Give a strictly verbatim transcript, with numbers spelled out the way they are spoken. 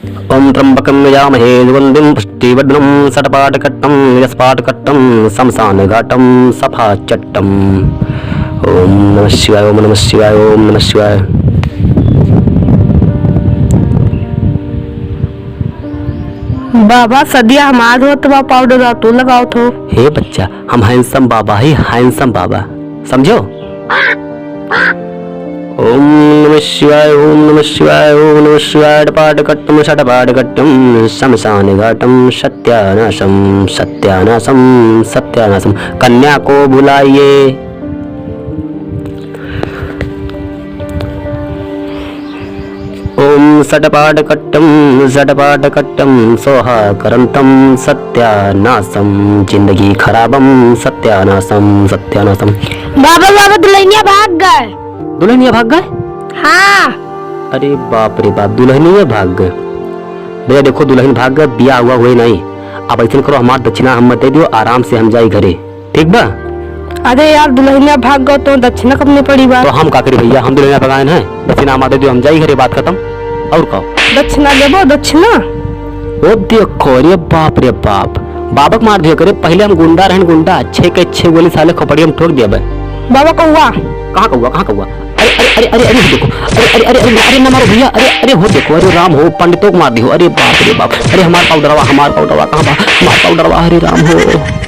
ओम त्र्यंबकम यजामहे सुगंधिम पुष्टिवर्धनम सटपाट कट्टम यस्पाट कट्टम शमशान घाटम सफा चट्टम। ओम नमः शिवाय, ओम नमः शिवाय, ओम नमः शिवाय। बाबा, सदिया हमार होत बा, पाउडर तू लगावत हो। हे बच्चा, हम handsome बाबा ही, handsome बाबा, समझो? ओम नमः शिवाय, ओम नमः शिवाय, ओम नमः शिवाय। टपाट कट्टम, सटपाट कट्टम, शमशान घाटम, सत्यानाशम, सत्यानाशम, सत्यानाशम। कन्या को बुलाइए। ओम सटपाट कट्टम, सटपाट कट्टम, स्वाहा करंतम, सत्यानाशम, जिंदगी खराबम, सत्यानाशम, सत्यानाशम। बाबा, बाबा, दुल्हनिया भाग गए। दुल्हनिया भाग गए? हाँ। अरे बाप रे बाप, दुल्हनिया भाग गए। भैया देखो, दुल्हन भाग गए, बियाह हुआ हुए नहीं। अब ऐसन करो, हमार दक्षिणा हम दे दियो, आराम से हम जाई घरे। ठीक बा? अरे यार, दुल्हनिया भाग गो तो दक्षिणा कब में पड़ी बा? तो हम का करी भैया, हम दुल्हनिया भगाएन है, दक्षिणा हमार दे दियो, हम जाई घरे, बात खत्म। और का? दक्षिणा देबो, दक्षिणा? ओ देखो, अरे बाप रे बाप, बाबक मार दियो करे, पहले हम गुंडा रहन, गुंडा, अच्छे के अच्छे गोली साले खोपड़ी हम ठोक दिया बे। बाबा कौआ। कहाँ कौआ, कहाँ कौआ? अरे, अरे, अरे, अरे, अरे, देखो, अरे, अरे, अरे, अरे, अरे, ना मारो भैया, अरे, अरे, हो देखो, अरे राम हो, पंडितों को मार दियो, अरे बाप रे बाप, अरे हमार पाउडरवा, हमार पाउडरवा, कहाँ बा? हमार पाउडरवा, अरे राम हो।